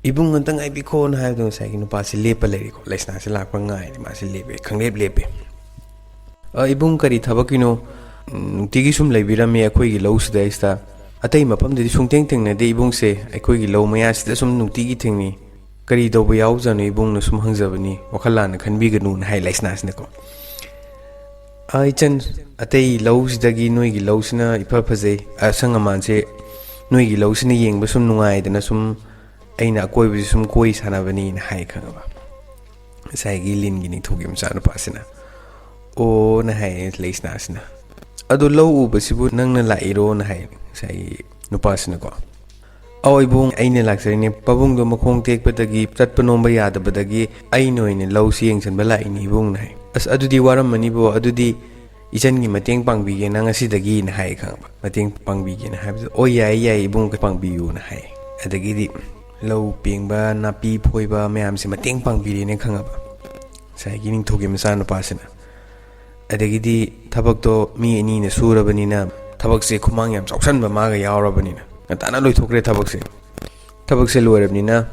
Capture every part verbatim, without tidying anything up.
"ꯏꯕꯨꯡ, ꯑꯝꯇ ꯉꯥꯏꯕꯤꯈꯣꯅ" ꯍꯥꯏꯕꯗꯣ ꯉꯁꯥꯏꯒꯤ ꯅꯨꯄꯥꯁꯤ ꯂꯦꯞꯄ ꯂꯩꯔꯤꯀꯣ, ꯂꯩꯁꯅꯥꯁꯤ ꯂꯥꯛꯄ ꯉꯥꯏꯔꯤ꯫ ꯃꯥꯁꯤ ꯂꯦꯞꯄꯦ, ꯈꯪꯂꯦꯞ ꯂꯦꯞꯄꯦ꯫ "ꯑ, ꯏꯕꯨꯡ, ꯀꯔꯤ ꯊꯕꯛꯀꯤꯅꯣ? ꯎꯝ, ꯅꯨꯡꯇꯤꯒꯤ ꯁꯨꯝ ꯂꯩꯕꯤꯔꯝꯃꯤ ꯑꯩꯈꯣꯏꯒꯤ ꯂꯧꯁꯤꯗꯩꯁꯤꯗ꯫ ꯑꯇꯩ ꯃꯐꯝꯗꯗꯤ ꯁꯨꯡꯊꯦꯡ ꯊꯦꯡꯅꯗꯦ ꯏꯕꯨꯡꯁꯦ, ꯑꯩꯈꯣꯏꯒꯤ ꯂꯧ ꯃꯌꯥꯁꯤꯗ ꯁꯨꯝ ꯅꯨꯡꯇꯤꯒꯤ ꯊꯦꯡꯅꯩ꯫ ꯀꯔꯤ ꯇꯧꯕ ꯌꯥꯎꯖꯥꯠꯅꯣ ꯏꯕꯨꯡꯅ ꯁꯨꯝ ꯍꯪꯖꯕꯅꯤ, ꯋꯥꯈꯜ ꯂꯥꯟꯅ ꯈꯟꯕꯤꯒꯅꯨꯅ" ꯍꯥꯏ ꯂꯩꯁꯅꯥꯁꯤꯅꯀꯣ꯫ "ꯑ, ꯏꯆꯟ, ꯑꯇꯩ ꯂꯧꯁꯤꯗꯒꯤ ꯅꯣꯏꯒꯤ ꯂꯧꯁꯤꯅ ꯏꯐ ꯐꯖꯩ, ꯑꯁꯪ ꯑꯃꯥꯟꯁꯦ ꯅꯣꯏꯒꯤ ꯂꯧꯁꯤꯅ ꯌꯦꯡꯕ ꯁꯨꯝ ꯅꯨꯡꯉꯥꯏꯗꯅ ꯁꯨꯝ ꯑꯩꯅ ꯑꯀꯣꯏꯕꯁꯤ ꯁꯨꯝ ꯀꯣꯏ ꯁꯥꯟꯅꯕꯅꯤꯅ" ꯍꯥꯏ ꯈꯪꯉꯕ ꯉꯁꯥꯏꯒꯤ ꯂꯤꯟꯒꯤ ꯅꯤꯡꯊꯧꯒꯤ ꯃꯆꯥꯅꯨꯄꯥꯁꯤꯅ꯫ "ꯑꯣꯅ" ꯍꯥꯏꯌꯦ ꯂꯩꯁꯅꯥꯁꯤꯅ꯫ "ꯑꯗꯣ ꯂꯧ ꯎꯕꯁꯤꯕꯨ ꯅꯪꯅ ꯂꯥꯛꯏꯔꯣꯅ" ꯍꯥꯏ ꯉꯁꯥꯏꯒꯤ ꯅꯨꯄꯥꯁꯤꯅꯀꯣ꯫ "ꯑꯧ ꯏꯕꯨꯡ, ꯑꯩꯅ ꯂꯥꯛꯆꯔꯤꯅꯦ, ꯄꯥꯕꯨꯡꯗꯣ ꯃꯈꯣꯡ ꯇꯦꯛꯄꯗꯒꯤ ꯆꯠꯄ ꯅꯣꯝꯕ ꯌꯥꯗꯕꯗꯒꯤ ꯑꯩꯅ ꯑꯣꯏꯅ ꯂꯧꯁꯤ ꯌꯦꯡꯁꯤꯟꯕ ꯂꯥꯛꯏꯅꯦ ꯏꯕꯨꯡꯅ" ꯍꯥꯏ꯫ "ꯑꯁ, ꯑꯗꯨꯗꯤ ꯋꯥꯔꯝꯃꯅꯤꯕꯣ, ꯑꯗꯨꯗꯤ ꯏꯆꯟꯒꯤ ꯃꯇꯦꯡ ꯄꯥꯡꯕꯤꯒꯦꯅ ꯉꯁꯤꯗꯒꯤꯅ" ꯍꯥꯏ ꯈꯪꯉꯕ꯫ "ꯃꯇꯦꯡ ꯄꯥꯡꯕꯤꯒꯦꯅ" ꯍꯥꯏꯕꯗ "ꯑꯣ, ꯌꯥꯏꯌꯦ ꯌꯥꯏꯌꯦ ꯏꯕꯨꯡ, ꯄꯥꯡꯕꯤꯌꯨꯅ" ꯍꯥꯏ꯫ ꯑꯗꯒꯤꯗꯤ ꯂꯧ ꯄꯦꯡꯕ, ꯅꯥꯄꯤ ꯐꯣꯏꯕ ꯃꯌꯥꯝꯁꯦ ꯃꯇꯦꯡ ꯄꯥꯡꯕꯤꯔꯦꯅꯦ ꯈꯪꯉꯕ ꯉꯁꯥꯏꯒꯤ ꯅꯤꯡꯊꯧꯒꯤ ꯃꯆꯥꯅꯨꯄꯥꯁꯤꯅ꯫ ꯑꯗꯒꯤꯗꯤ ꯊꯕꯛꯇꯣ ꯃꯤ ꯑꯅꯤꯅ ꯁꯨꯔꯕꯅꯤꯅ ꯊꯕꯛꯁꯦ ꯈꯨꯃꯥꯡ ꯌꯥꯝ ꯆꯥꯎꯁꯟꯕ ꯃꯥꯒ ꯌꯥꯎꯔꯕꯅꯤꯅ ꯉꯟꯇꯥꯅ ꯂꯣꯏꯊꯣꯛꯈ꯭ꯔꯦ ꯊꯕꯛꯁꯦ꯫ "ꯊꯕꯛꯁꯦ ꯂꯣꯏꯔꯕꯅꯤꯅ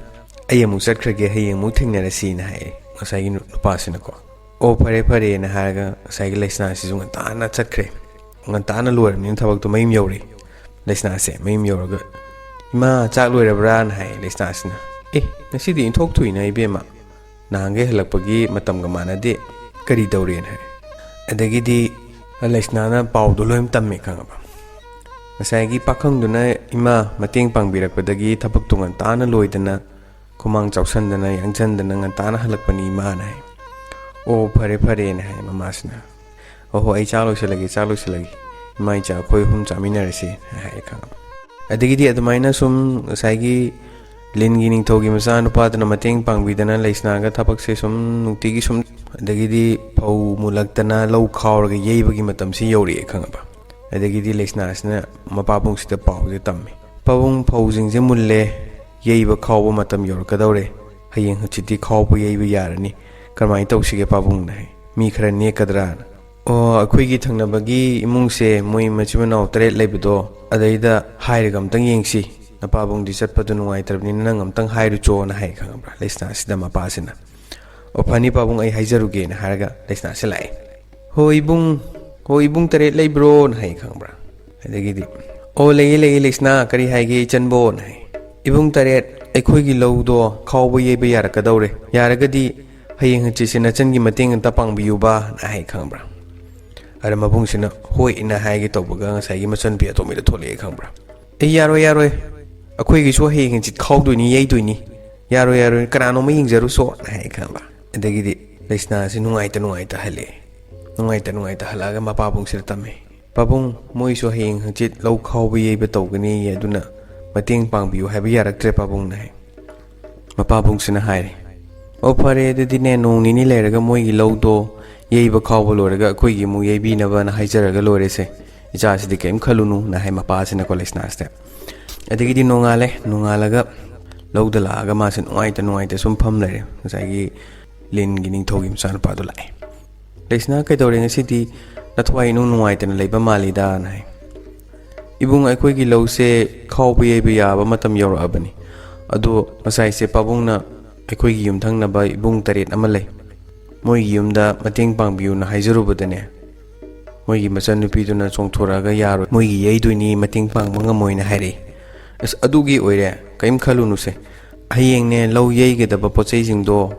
ꯑꯩ ꯑꯃꯨꯛ ꯆꯠꯈ꯭ꯔꯒꯦ, ꯍꯌꯦꯡ ꯑꯃꯨꯛ ꯊꯦꯡꯅꯔꯁꯤꯅ" ꯍꯥꯏꯌꯦ ꯉꯁꯥꯏꯒꯤ ꯅꯨ-, ꯅꯨꯄꯥꯁꯤꯅꯀꯣ꯫ "ꯑꯣ, ꯐꯔꯦ ꯐꯔꯦꯅ" ꯍꯥꯏꯔꯒ ꯉꯁꯥꯏꯒꯤ ꯂꯩꯁꯅꯥꯁꯤꯁꯨ ꯉꯟꯇꯥꯅ ꯆꯠꯈ꯭ꯔꯦ꯫ ꯉꯟꯇꯥꯅ ꯂꯣꯏꯔꯕꯅꯤꯅ ꯊꯕꯛꯇꯣ ꯃꯌꯨꯝ ꯌꯧꯔꯦ꯫ ꯂꯩꯁꯅꯥꯁꯦ ꯃꯌꯨꯝ ꯌꯧꯔꯒ, "ꯏꯃꯥ, ꯆꯥꯛ ꯂꯣꯏꯔꯕ꯭ꯔꯥꯅ?" ꯍꯥꯏ ꯂꯩꯁꯅꯥꯁꯤꯅ꯫ "ꯑꯦ, ꯉꯁꯤꯗꯤ ꯏꯟꯊꯣꯛ ꯊꯨꯏꯅ ꯏꯕꯦꯝꯃ, ꯅꯍꯥꯟꯈꯩ ꯍꯜꯂꯛꯄꯒꯤ ꯃꯇꯝꯒ ꯃꯥꯟꯅꯗꯦ, ꯀꯔꯤ ꯇꯧꯔꯦꯅ?" ꯍꯥꯏ꯫ ꯑꯗꯒꯤꯗꯤ ꯂꯩꯁꯅꯥꯅ ꯄꯥꯎꯗꯣ ꯂꯣꯏ ꯇꯝꯃꯦ ꯈꯪꯉꯕ꯫ ꯉꯁꯥꯏꯒꯤ ꯄꯥꯈꯪꯗꯨꯅ ꯏꯃꯥ ꯃꯇꯦꯡ ꯄꯥꯡꯕꯤꯔꯛꯄꯗꯒꯤ ꯊꯕꯛꯇꯣ ꯉꯟꯇꯥꯅ ꯂꯣꯏꯗꯅ, ꯈꯨꯃꯥꯡ ꯆꯥꯎꯁꯟꯗꯅ, ꯌꯥꯡꯁꯟꯗꯅ ꯉꯟꯇꯥꯅ ꯍꯜꯂꯛꯄꯅꯤ ꯏꯃꯥꯅ ꯍꯥꯏ꯫ "ꯑꯣ, ꯐꯔꯦ ꯐꯔꯦꯅ" ꯍꯥꯏ ꯃꯃꯥꯁꯤꯅ꯫ "ꯑꯣ ꯍꯣ, ꯑꯩ ꯆꯥꯛ ꯂꯣꯏꯁꯤꯜꯂꯒꯦ, ꯆꯥꯛ ꯂꯣꯏꯁꯤꯜꯂꯒꯦ, ꯏꯃꯥ ꯏꯆꯥ ꯑꯩꯈꯣꯏ ꯑꯍꯨꯝ ꯆꯥꯃꯤꯟꯅꯔꯁꯤ" ꯍꯥꯏ ꯈꯪꯉꯕ꯫ ꯑꯗꯒꯤꯗꯤ ꯑꯗꯨꯃꯥꯏꯅ ꯁꯨꯝ ꯉꯁꯥꯏꯒꯤ ꯂꯤꯟꯒꯤ ꯅꯤꯡꯊꯧꯒꯤ ꯃꯆꯥꯅꯨꯄꯥꯗꯨꯅ ꯃꯇꯦꯡ ꯄꯥꯡꯕꯤꯗꯅ ꯂꯩꯁꯅꯥꯒ ꯊꯕꯛꯁꯦ ꯁꯨꯝ ꯅꯨꯡꯇꯤꯒꯤ ꯁꯨꯝ, ꯑꯗꯒꯤꯗꯤ ꯐꯧ ꯃꯨꯜꯂꯛꯇꯅ ꯂꯧ ꯈꯥꯎꯔꯒ ꯌꯩꯕꯒꯤ ꯃꯇꯝꯁꯤ ꯌꯧꯔꯛꯑꯦ ꯈꯪꯉꯕ꯫ ꯑꯗꯒꯤꯗꯤ ꯂꯩꯁꯅꯥꯁꯤꯅ ꯃꯄꯥꯕꯨꯡꯁꯤꯗ ꯄꯥꯎꯁꯦ ꯇꯝꯃꯤ꯫ "ꯄꯥꯕꯨꯡ, ꯐꯧꯁꯤꯡꯁꯦ ꯃꯨꯜꯂꯦ, ꯌꯩꯕ ꯈꯥꯎꯕ ꯃꯇꯝ ꯌꯧꯔꯛꯀꯗꯧꯔꯦ, ꯍꯌꯦꯡ ꯍꯪꯆꯤꯠꯇꯤ ꯈꯥꯎꯕ ꯌꯩꯕ ꯌꯥꯔꯅꯤ, ꯀꯔꯝꯍꯥꯏꯅ ꯇꯧꯁꯤꯒꯦ ꯄꯥꯕꯨꯡꯅ?" ꯍꯥꯏ꯫ "ꯃꯤ ꯈꯔ ꯅꯦꯛꯀꯗ꯭ꯔꯥꯅ?" "ꯑꯣ, ꯑꯩꯈꯣꯏꯒꯤ ꯊꯪꯅꯕꯒꯤ ꯏꯃꯨꯡꯁꯦ ꯃꯣꯏ ꯃꯆꯤꯟ ꯃꯅꯥꯎ ꯇꯔꯦꯠ ꯂꯩꯕꯗꯣ, ꯑꯗꯩꯗ ꯍꯥꯏꯔꯒ ꯑꯝꯇꯪ ꯌꯦꯡꯁꯤ" "ꯅꯄꯥꯕꯨꯡꯗꯤ ꯆꯠꯄꯗꯨ ꯅꯨꯡꯉꯥꯏꯇ꯭ꯔꯕꯅꯤꯅ ꯅꯪ ꯑꯝꯇꯪ ꯍꯥꯏꯔꯨꯆꯣꯅ" ꯍꯥꯏ ꯈꯪꯉꯕ꯭ꯔꯥ ꯂꯩꯁꯅꯥꯁꯤꯗ ꯃꯄꯥꯁꯤꯅ꯫ "ꯑꯣ ꯐꯅꯤ ꯄꯥꯕꯨꯡ, ꯑꯩ ꯍꯥꯏꯖꯔꯨꯒꯦꯅ" ꯍꯥꯏꯔꯒ ꯂꯩꯁꯅꯥꯁꯤ ꯂꯥꯛꯑꯦ꯫ "ꯍꯣ ꯏꯕꯨꯡ, ꯍꯣ ꯏꯕꯨꯡ ꯇꯔꯦꯠ ꯂꯩꯕ꯭ꯔꯣꯅ" ꯍꯥꯏ ꯈꯪꯕ꯭ꯔꯥ꯫ ꯑꯗꯒꯤꯗꯤ "ꯑꯣ ꯂꯩꯌꯦ ꯂꯩꯌꯦ ꯂꯩꯁꯅꯥ, ꯀꯔꯤ ꯍꯥꯏꯒꯦ ꯏꯆꯟꯕꯣꯅ" ꯍꯥꯏ꯫ "ꯏꯕꯨꯡ ꯇꯔꯦꯠ, ꯑꯩꯈꯣꯏꯒꯤ ꯂꯧꯗꯣ ꯈꯥꯎꯕ ꯌꯩꯕ ꯌꯥꯔꯛꯀꯗꯧꯔꯦ, ꯌꯥꯔꯒꯗꯤ ꯍꯌꯦꯡ ꯍꯪꯆꯤꯠꯁꯦ ꯅꯆꯟꯒꯤ ꯃꯇꯦꯡ ꯑꯝꯇ ꯄꯥꯡꯕꯤꯌꯨꯕꯅ" ꯍꯥꯏ ꯈꯪꯕ꯭ꯔꯥ꯫ ꯑꯗ ꯃꯕꯨꯡꯁꯤꯅ "ꯍꯣꯏꯅ" ꯍꯥꯏꯒꯦ ꯇꯧꯕꯒ ꯉꯁꯥꯏꯒꯤ ꯃꯆꯟꯅꯨꯄꯤ ꯑꯇꯣꯝꯕꯤꯗ ꯊꯣꯛꯂꯛꯑꯦ ꯈꯪꯕ꯭ꯔꯥ꯫ "ꯑꯦ ꯌꯥꯔꯣꯏ ꯌꯥꯔꯣꯏ, ꯑꯩꯈꯣꯏꯒꯤꯁꯨ ꯍꯌꯦꯡ ꯍꯪꯆꯤꯠ ꯈꯥꯎꯗꯣꯏꯅꯤ ꯌꯩꯗꯣꯏꯅꯤ, ꯌꯥꯔꯣꯏ ꯌꯥꯔꯣꯏ, ꯀꯅꯥꯅꯣꯝꯃ ꯌꯦꯡꯖꯔꯨꯆꯣꯅ" ꯍꯥꯏ ꯈꯪꯕ꯭ꯔꯥ꯫ ꯑꯗꯒꯤꯗꯤ ꯂꯩꯁꯅꯥꯁꯤ ꯅꯨꯡꯉꯥꯏꯇ ꯅꯨꯡꯉꯥꯏꯇ ꯍꯜꯂꯛꯑꯦ꯫ ꯅꯨꯡꯉꯥꯏꯇ ꯅꯨꯡꯉꯥꯏꯇ ꯍꯜꯂꯛꯑꯒ ꯃꯄꯥꯕꯨꯡꯁꯤꯗ ꯇꯝꯃꯦ꯫ "ꯄꯥꯕꯨꯡ, ꯃꯣꯏꯁꯨ ꯍꯌꯦꯡ ꯍꯪꯆꯤꯠ ꯂꯧ ꯈꯥꯎꯕ ꯌꯩꯕ ꯇꯧꯒꯅꯤꯌꯦ, ꯑꯗꯨꯅ ꯃꯇꯦꯡ ꯄꯥꯡꯕꯤꯌꯨ ꯍꯥꯏꯕ ꯌꯥꯔꯛꯇ꯭ꯔꯦ ꯄꯥꯕꯨꯡꯅ" ꯍꯥꯏ꯫ ꯃꯄꯥꯕꯨꯡꯁꯤꯅ ꯍꯥꯏꯔꯦ, "ꯑꯣ ꯐꯔꯦ, ꯑꯗꯨꯗꯤꯅꯦ ꯅꯣꯡ ꯅꯤꯅꯤ ꯂꯩꯔꯒ ꯃꯣꯏꯒꯤ ꯂꯧꯗꯣ ꯌꯩꯕ ꯈꯥꯎꯕ ꯂꯣꯏꯔꯒ ꯑꯩꯈꯣꯏꯒꯤ ꯑꯃꯨꯛ ꯌꯩꯕꯤꯅꯕꯅ ꯍꯥꯏꯖꯔꯒ ꯂꯣꯏꯔꯦꯁꯦ, ꯏꯆꯥꯁꯤꯗꯤ ꯀꯔꯤꯝ ꯈꯜꯂꯨꯅꯨꯅ" ꯍꯥꯏ ꯃꯄꯥꯁꯤꯅꯀꯣ ꯂꯩꯁꯅꯥꯁꯤꯗ꯫ ꯑꯗꯒꯤꯗꯤ ꯅꯣꯡꯉꯥꯜꯂꯦ꯫ ꯅꯣꯡꯉꯥꯜꯂꯒ ꯂꯧꯗ ꯂꯥꯛꯑꯒ ꯃꯥꯁꯦ ꯅꯨꯡꯉꯥꯏꯇ ꯅꯨꯡꯉꯥꯏꯇ ꯁꯨꯝ ꯐꯝ ꯂꯩꯔꯦ꯫ ꯉꯁꯥꯏꯒꯤ ꯂꯤꯟꯒꯤ ꯅꯤꯡꯊꯧꯒꯤ ꯃꯆꯥꯅꯨꯄꯥꯗꯣ ꯂꯥꯛꯑꯦ꯫ "ꯂꯩꯁꯅꯥ, ꯀꯩꯗꯧꯔꯦ ꯉꯁꯤꯗꯤ ꯅꯊꯋꯥꯏ ꯏꯅꯨꯡ ꯅꯨꯡꯉꯥꯏꯇꯅ ꯂꯩꯕ ꯃꯥꯜꯂꯤꯗꯅ" ꯍꯥꯏ꯫ "ꯏꯕꯨꯡ, ꯑꯩꯈꯣꯏꯒꯤ ꯂꯧꯁꯦ ꯈꯥꯎꯕ ꯌꯩꯕ ꯌꯥꯕ ꯃꯇꯝ ꯌꯧꯔꯛꯑꯕꯅꯤ꯫ ꯑꯗꯣ ꯉꯁꯥꯏꯁꯦ ꯄꯥꯕꯨꯡꯅ ꯑꯩꯈꯣꯏꯒꯤ ꯌꯨꯝꯊꯪꯅꯕ ꯏꯕꯨꯡ ꯇꯔꯦꯠ ꯑꯃ ꯂꯩ, ꯃꯣꯏꯒꯤ ꯌꯨꯝꯗ ꯃꯇꯦꯡ ꯄꯥꯡꯕꯤꯌꯨꯅ ꯍꯥꯏꯖꯔꯨꯕꯗꯅꯦ, ꯃꯣꯏꯒꯤ ꯃꯆꯟꯅꯨꯄꯤꯗꯨꯅ ꯆꯣꯡꯊꯣꯔꯛꯑꯒ 'ꯌꯥꯔꯣꯏ, ꯃꯣꯏꯒꯤ ꯌꯩꯗꯣꯏꯅꯤ, ꯃꯇꯦꯡ ꯄꯥꯡꯕ ꯉꯝꯃꯣꯏꯅ' ꯍꯥꯏꯔꯛꯏ꯫ ꯑꯁ, ꯑꯗꯨꯒꯤ ꯑꯣꯏꯔꯦ, ꯀꯔꯤꯝ ꯈꯜꯂꯨꯅꯨꯁꯦ꯫ ꯍꯌꯦꯡꯅꯦ ꯂꯧ ꯌꯩꯒꯗꯕ ꯄꯣꯠ ꯆꯩꯁꯤꯡꯗꯣ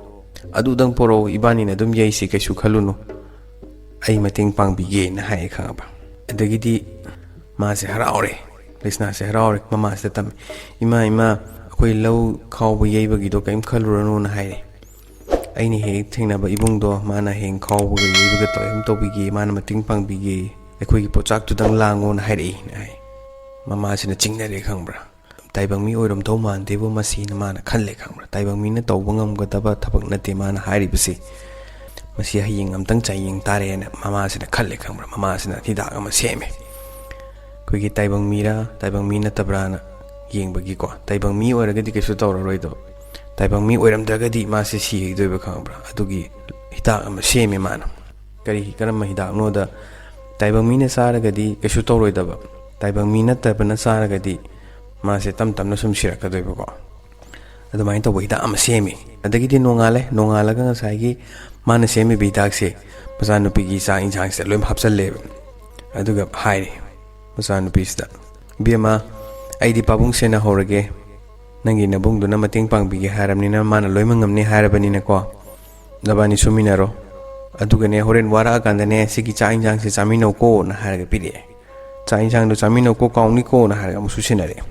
ꯑꯗꯨꯗꯪ ꯄꯣꯔꯛꯑꯣ, ꯏꯕꯥꯅꯤꯅ ꯑꯗꯨꯝ ꯌꯩꯁꯤ, ꯀꯩꯁꯨ ꯈꯜꯂꯨꯅꯨ꯫ ꯑꯩ ꯃꯇꯦꯡ ꯄꯥꯡꯕꯤꯒꯦꯅ" ꯍꯥꯏꯌꯦ ꯈꯪꯉꯕ꯫ ꯑꯗꯒꯤꯗꯤ ꯃꯥꯁꯦ ꯍꯔꯥꯎꯔꯦ, ꯂꯩꯁꯅꯥꯁꯦ ꯍꯔꯥꯎꯔꯦ, ꯃꯃꯥꯁꯤꯗ ꯇꯝꯃꯦ꯫ "ꯏꯃꯥ, ꯏꯃꯥ, ꯑꯩꯈꯣꯏ ꯂꯧ ꯈꯥꯎꯕ ꯌꯩꯕꯒꯤꯗꯣ ꯀꯔꯤꯝ ꯈꯜꯂꯨꯔꯅꯨꯅ" ꯍꯥꯏꯔꯦ꯫ "ꯑꯩꯅ ꯍꯦꯛ ꯊꯦꯡꯅꯕ ꯏꯕꯨꯡꯗꯣ, ꯃꯥꯅ ꯍꯌꯦꯡ ꯈꯥꯎꯕꯒ ꯌꯩꯕꯒ ꯇꯧ-, ꯑꯗꯨꯝ ꯇꯧꯕꯤꯒꯦ, ꯃꯥꯅ ꯃꯇꯦꯡ ꯄꯥꯡꯕꯤꯒꯦ, ꯑꯩꯈꯣꯏꯒꯤ ꯄꯣꯠꯆꯥꯛꯇꯨꯗꯪ ꯂꯥꯡꯉꯣꯅ" ꯍꯥꯏꯔꯛꯏꯅ ꯍꯥꯏ꯫ ꯃꯃꯥꯁꯤꯅ ꯆꯤꯡꯅꯔꯦ ꯈꯪꯕ꯭ꯔꯥ꯫ "ꯇꯥꯏꯕꯪ ꯃꯤ ꯑꯣꯏꯔꯝꯗꯧ ꯃꯥꯟꯗꯦꯕꯨ ꯃꯁꯤꯅ" ꯃꯥꯅ ꯈꯜꯂꯦ ꯈꯪꯕ꯭ꯔꯥ꯫ "ꯇꯥꯏꯕꯪ ꯃꯤꯅ ꯇꯧꯕ ꯉꯝꯒꯗꯕ ꯊꯕꯛ ꯅꯠꯇꯦ ꯃꯥꯅ ꯍꯥꯏꯔꯤꯕꯁꯤ꯫ ꯃꯁꯤ ꯍꯌꯦꯡ ꯑꯝꯇꯪ ꯆꯥꯡꯌꯦꯡ ꯇꯥꯔꯦꯅ" ꯃꯃꯥꯁꯤꯅ ꯈꯜꯂꯦ ꯈꯪꯕ꯭ꯔꯥ꯫ ꯃꯃꯥꯁꯤꯅ ꯍꯤꯗꯥꯛ ꯑꯃ ꯁꯦꯝꯃꯦ꯫ ꯑꯩꯈꯣꯏꯒꯤ ꯇꯥꯏꯕꯪ ꯃꯤꯔꯥ, ꯇꯥꯏꯕꯪ ꯃꯤ ꯅꯠꯇꯕ꯭ꯔꯥꯅ ꯌꯦꯡꯕꯒꯤꯀꯣ꯫ ꯇꯥꯏꯕꯪ ꯃꯤ ꯑꯣꯏꯔꯒꯗꯤ ꯀꯩꯁꯨ ꯇꯧꯔꯔꯣꯏꯗꯣ꯫ ꯇꯥꯏꯕꯪ ꯃꯤ ꯑꯣꯏꯔꯝꯗ꯭ꯔꯒꯗꯤ ꯃꯥꯁꯦ ꯁꯤꯈꯤꯗꯣꯏꯕ ꯈꯪꯕ꯭ꯔꯥ꯫ ꯑꯗꯨꯒꯤ ꯍꯤꯗꯥꯛ ꯑꯃ ꯁꯦꯝꯃꯦ ꯃꯥꯅ꯫ ꯀꯔꯤ, ꯀꯔꯝꯕ ꯍꯤꯗꯥꯛꯅꯣꯗ, ꯇꯥꯏꯕꯪ ꯃꯤꯅ ꯆꯥꯔꯒꯗꯤ ꯀꯩꯁꯨ ꯇꯧꯔꯣꯏꯗꯕ, ꯇꯥꯏꯕꯪ ꯃꯤ ꯅꯠꯇꯕꯅ ꯆꯥꯔꯒꯗꯤ ꯃꯥꯁꯦ ꯇꯞ ꯇꯞꯅ ꯁꯨꯝ ꯁꯤꯔꯛꯀꯗꯣꯏꯕꯀꯣ꯫ ꯑꯗꯨꯃꯥꯏꯅ ꯇꯧꯕ ꯍꯤꯗꯥꯛ ꯑꯃ ꯁꯦꯝꯃꯤ꯫ ꯑꯗꯒꯤꯗꯤ ꯅꯣꯡꯉꯥꯜꯂꯦ꯫ ꯅꯣꯡꯉꯥꯜꯂꯒ ꯉꯁꯥꯏꯒꯤ ꯃꯥꯅ ꯁꯦꯝꯃꯤꯕ ꯍꯤꯗꯥꯛꯁꯦ ꯃꯆꯥꯅꯨꯄꯤꯒꯤ ꯆꯥꯛ ꯌꯦꯟꯁꯥꯡꯁꯤꯗ ꯂꯣꯏ ꯍꯥꯞꯆꯜꯂꯦꯕ꯫ ꯑꯗꯨꯒ ꯍꯥꯏꯔꯤ ꯃꯆꯥꯅꯨꯄꯤꯁꯤꯗ, "ꯏꯕꯦꯝꯃ, ꯑꯩꯗꯤ ꯄꯥꯕꯨꯡ ꯁꯦꯟꯅꯍꯧꯔꯒꯦ꯫ ꯅꯪꯒꯤ ꯅꯕꯨꯡꯗꯨꯅ ꯃꯇꯦꯡ ꯄꯥꯡꯕꯤꯒꯦ ꯍꯥꯏꯔꯕꯅꯤꯅ, ꯃꯥꯅ ꯂꯣꯏꯅꯃꯛ ꯉꯝꯅꯤ ꯍꯥꯏꯔꯕꯅꯤꯅꯀꯣ, ꯅꯕꯥꯅꯤ ꯁꯨꯃꯤꯟꯅꯔꯣ꯫ ꯑꯗꯨꯒꯅꯦ, ꯍꯣꯔꯦꯟ ꯋꯥꯔꯛꯑꯀꯥꯟꯗꯅꯦ, ꯁꯤꯒꯤ ꯆꯥꯛ ꯌꯦꯟꯁꯥꯡꯁꯦ ꯆꯥꯃꯤꯟꯅꯧꯀꯣꯅ" ꯍꯥꯏꯔꯒ ꯄꯤꯔꯛꯑꯦ꯫ "ꯆꯥꯛ ꯌꯦꯟꯁꯥꯡꯗꯣ ꯆꯥꯃꯤꯟꯅꯧꯀꯣ, ꯀꯥꯎꯅꯤꯀꯣꯅ" ꯍꯥꯏꯔꯒ ꯑꯃꯨꯛꯁꯨ ꯁꯤꯟꯅꯔꯛꯑꯦ꯫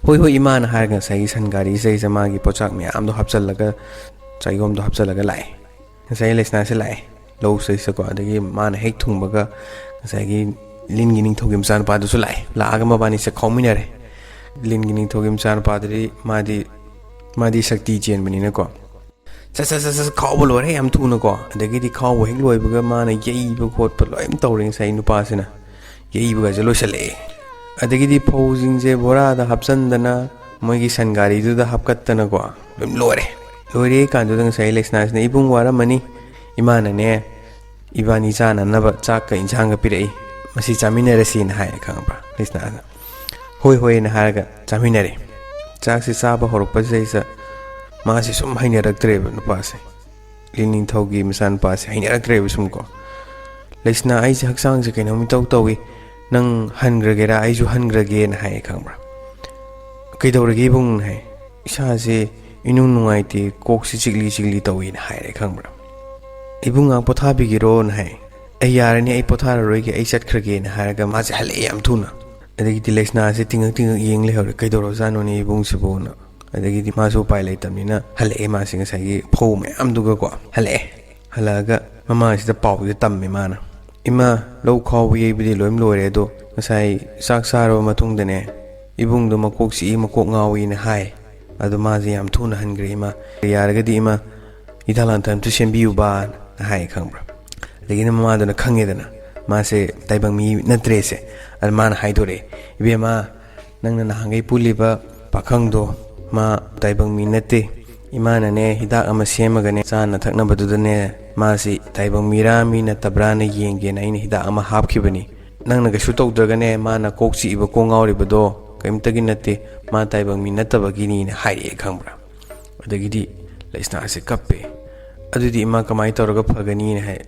"ꯍꯣꯏ, ꯍꯣꯏ, ꯏꯃꯥꯅ" ꯍꯥꯏꯔꯒ ꯉꯁꯥꯏꯒꯤ ꯁꯟ ꯒꯥꯔꯤꯁꯤꯗꯩꯁꯤꯗ ꯃꯥꯒꯤ ꯄꯣꯠꯆꯥꯛ ꯃꯌꯥꯝꯗꯣ ꯍꯥꯞꯆꯜꯂꯒ, ꯆꯥꯏꯒꯣꯝꯗꯣ ꯍꯥꯞꯆꯜꯂꯒ ꯂꯥꯛꯑꯦ꯫ ꯉꯁꯥꯏ ꯂꯩꯁꯅꯥꯁꯦ ꯂꯥꯛꯑꯦ ꯂꯧꯁꯤꯗꯩꯁꯤꯗꯀꯣ꯫ ꯑꯗꯒꯤ ꯃꯥꯅ ꯍꯦꯛ ꯊꯨꯡꯕꯒ ꯉꯁꯥꯏꯒꯤ ꯂꯤꯟꯒꯤ ꯅꯤꯡꯊꯧꯒꯤ ꯃꯆꯥꯅꯨꯄꯥꯗꯨꯁꯨ ꯂꯥꯛꯑꯦ꯫ ꯂꯥꯛꯑꯒ ꯃꯕꯥꯅꯤꯁꯦ ꯈꯥꯎꯃꯤꯟꯅꯔꯦ꯫ ꯂꯤꯟꯒꯤ ꯅꯤꯡꯊꯧꯒꯤ ꯃꯆꯥꯅꯨꯄꯥꯗꯨꯗꯤ ꯃꯥꯗꯤ, ꯃꯥꯗꯤ ꯁꯛꯇꯤ ꯆꯦꯟꯕꯅꯤꯅꯀꯣ꯫ ꯁꯠ ꯁꯠ ꯁꯠ ꯁꯠ ꯈꯥꯎꯕ ꯂꯣꯏꯔꯦ ꯌꯥꯝ ꯊꯨꯅꯀꯣ꯫ ꯑꯗꯒꯤꯗꯤ ꯈꯥꯎꯕ ꯍꯦꯛ ꯂꯣꯏꯕꯒ ꯃꯥꯅ ꯌꯩꯕ ꯈꯣꯠꯄ ꯂꯣꯏ ꯇꯧꯔꯦ ꯉꯁꯥꯏ ꯅꯨꯄꯥꯁꯤꯅ꯫ ꯌꯩꯕꯒꯁꯦ ꯂꯣꯏꯁꯤꯜꯂꯛꯑꯦ꯫ ꯑꯗꯒꯤꯗꯤ ꯐꯧꯁꯤꯡꯁꯦ ꯕꯣꯔꯥꯗ ꯍꯥꯞꯆꯟꯗꯅ ꯃꯣꯏꯒꯤ ꯁꯟ ꯒꯥꯔꯤꯗꯨꯗ ꯍꯥꯞꯀꯠꯇꯅꯀꯣ꯫ ꯑꯗꯨꯝ ꯂꯣꯏꯔꯦ꯫ ꯂꯣꯏꯔꯦ ꯀꯥꯟꯗꯨꯗ ꯉꯁꯥꯏ ꯂꯩꯁꯅꯥꯁꯤꯅ, "ꯏꯕꯨꯡ ꯋꯥꯔꯝꯃꯅꯤ, ꯏꯃꯥꯅꯅꯦ ꯏꯕꯥꯅꯤ ꯆꯥꯅꯅꯕ ꯆꯥꯛꯀ ꯏꯟꯁꯥꯡꯒ ꯄꯤꯔꯛꯏ, ꯃꯁꯤ ꯆꯥꯃꯤꯟꯅꯔꯁꯤꯅ" ꯍꯥꯏꯌꯦ, ꯈꯪꯕ꯭ꯔꯥ? ꯂꯩꯁꯅꯥꯅ "ꯍꯣꯏ, ꯍꯣꯏꯅ" ꯍꯥꯏꯔꯒ ꯆꯥꯃꯤꯟꯅꯔꯦ꯫ ꯆꯥꯛꯁꯤ ꯆꯥꯕ ꯍꯧꯔꯛꯄꯁꯤꯗꯩꯁꯤꯗ ꯃꯥꯁꯤ ꯁꯨꯝ ꯍꯩꯅꯔꯛꯇ꯭ꯔꯦꯕ ꯅꯨꯄꯥꯁꯦ꯫ ꯂꯤꯟ ꯅꯤꯡꯊꯧꯒꯤ ꯃꯆꯥꯅꯨꯄꯥꯁꯦ ꯍꯩꯅꯔꯛꯇ꯭ꯔꯦꯕ ꯁꯨꯝ ꯀꯣ꯫ "ꯂꯩꯁꯅꯥ, ꯑꯩꯁꯦ ꯍꯛꯆꯥꯡꯁꯦ ꯀꯩꯅꯣꯝ ꯏꯇꯧ ꯇꯧꯏ, ꯅꯪ ꯍꯟꯈ꯭ꯔꯒꯦꯔꯥ, ꯑꯩꯁꯨ ꯍꯟꯈ꯭ꯔꯒꯦꯅ" ꯍꯥꯏꯌꯦ, ꯈꯪꯕ꯭ꯔꯥ? "ꯀꯩꯗꯧꯔꯒꯦ ꯏꯕꯨꯡꯅ?" ꯍꯥꯏ꯫ "ꯏꯁꯥꯁꯦ ꯏꯅꯨꯡ ꯅꯨꯡꯉꯥꯏꯇꯦ, ꯀꯣꯛꯁꯤ ꯆꯤꯛꯂꯤ ꯆꯤꯛꯂꯤ ꯇꯧꯏꯅ" ꯍꯥꯏꯔꯦ, ꯈꯪꯕ꯭ꯔꯥ? "ꯏꯕꯨꯡ ꯉꯥꯏꯍꯥꯛ ꯄꯣꯊꯥꯕꯤꯒꯦꯔꯣꯅ" ꯍꯥꯏ꯫ "ꯑꯩ ꯌꯥꯔꯅꯤ, ꯑꯩ ꯄꯣꯊꯥꯔꯔꯣꯏꯒꯦ, ꯑꯩ ꯆꯠꯈ꯭ꯔꯒꯦꯅ" ꯍꯥꯏꯔꯒ ꯃꯥꯁꯦ ꯍꯜꯂꯛꯑꯦ ꯌꯥꯝ ꯊꯨꯅ꯫ ꯑꯗꯒꯤꯗꯤ ꯂꯩꯁꯅꯥꯁꯦ ꯇꯤꯡꯉꯛ ꯇꯤꯡꯉꯛ ꯌꯦꯡ ꯂꯩꯍꯧꯔꯦ, "ꯀꯩꯗꯧꯔꯖꯥꯠꯅꯣꯅꯦ ꯏꯕꯨꯡꯁꯤꯕꯨꯅ?" ꯑꯗꯒꯤꯗꯤ ꯃꯥꯁꯨ ꯎꯄꯥꯏ ꯂꯩꯇꯕꯅꯤꯅ ꯍꯜꯂꯛꯑꯦ ꯃꯥꯁꯦ ꯉꯁꯥꯏꯒꯤ ꯐꯧ ꯃꯌꯥꯝꯗꯨꯒꯀꯣ ꯍꯜꯂꯛꯑꯦ꯫ ꯍꯜꯂꯛꯑꯒ ꯃꯃꯥꯁꯤꯗ ꯄꯥꯎꯁꯦ ꯇꯝꯃꯦ ꯃꯥꯅ꯫ "ꯏꯃꯥ, ꯂꯧ ꯈꯥꯎꯕ ꯌꯩꯕꯗꯤ ꯂꯣꯏ ꯂꯣꯏꯔꯦ, ꯑꯗꯣ ꯉꯁꯥꯏ ꯆꯥꯛ ꯆꯥꯔꯕ ꯃꯇꯨꯡꯗꯅꯦ, ꯏꯕꯨꯡꯗꯣ ꯃꯀꯣꯛ ꯆꯤꯛꯏ, ꯃꯀꯣꯛ ꯉꯥꯎꯏꯅ ꯍꯥꯏ꯫ ꯑꯗꯣ ꯃꯥꯁꯦ ꯌꯥꯝ ꯊꯨꯅ ꯍꯟꯈ꯭ꯔꯦ ꯏꯃꯥ꯫ ꯌꯥꯔꯒꯗꯤ ꯏꯃꯥ, ꯍꯤꯗꯥꯛ ꯂꯥꯡꯊꯛ ꯑꯝꯇ ꯁꯦꯝꯕꯤꯌꯨꯕꯅ" ꯍꯥꯏ, ꯈꯪꯕ꯭ꯔꯥ? ꯑꯗꯒꯤꯗꯤ ꯃꯃꯥꯗꯨꯅ ꯈꯪꯉꯦꯗꯅ ꯃꯥꯁꯦ ꯇꯥꯏꯕꯪ ꯃꯤ ꯅꯠꯇ꯭ꯔꯦꯁꯦ꯫ ꯑꯗ ꯃꯥꯅ ꯍꯥꯏꯗꯣꯔꯛꯑꯦ, "ꯏꯕꯦꯝꯃ, ꯅꯪꯅ ꯅꯍꯥꯟꯈꯩ ꯄꯨꯜꯂꯤꯕ ꯄꯥꯈꯪꯗꯣ ꯃꯥ ꯇꯥꯏꯕꯪ ꯃꯤ ꯅꯠꯇꯦ꯫ ꯏꯃꯥꯅꯅꯦ ꯍꯤꯗꯥꯛ ꯑꯃ ꯁꯦꯝꯃꯒꯅꯦ ꯆꯥꯅ ꯊꯛꯅꯕꯗꯨꯗꯅꯦ ꯃꯥꯁꯤ ꯇꯥꯏꯕꯪ ꯃꯤꯔꯥ ꯃꯤ ꯅꯠꯇꯕ꯭ꯔꯥꯅ ꯌꯦꯡꯒꯦꯅ ꯑꯩꯅ ꯍꯤꯗꯥꯛ ꯑꯃ ꯍꯥꯞꯈꯤꯕꯅꯤ꯫ ꯅꯪꯅ ꯀꯩꯁꯨ ꯇꯧꯗ꯭ꯔꯒꯅꯦ ꯃꯥꯅ ꯀꯣꯛ ꯆꯤꯛꯏꯕ ꯀꯣꯛ ꯉꯥꯎꯔꯤꯕꯗꯣ ꯀꯔꯤꯝꯇꯒꯤ ꯅꯠꯇꯦ, ꯃꯥ ꯇꯥꯏꯕꯪ ꯃꯤ ꯅꯠꯇꯕꯒꯤꯅꯤꯅ ꯍꯥꯏꯔꯛꯑꯦ ꯈꯪꯕ꯭ꯔꯥ꯫ ꯑꯗꯒꯤꯗꯤ ꯂꯩꯁꯅꯥꯁꯦ ꯀꯞꯄꯦ꯫ "ꯑꯗꯨꯗꯤ ꯏꯃꯥ ꯀꯃꯥꯏꯅ ꯇꯧꯔꯒ ꯐꯒꯅꯤꯅ?" ꯍꯥꯏ꯫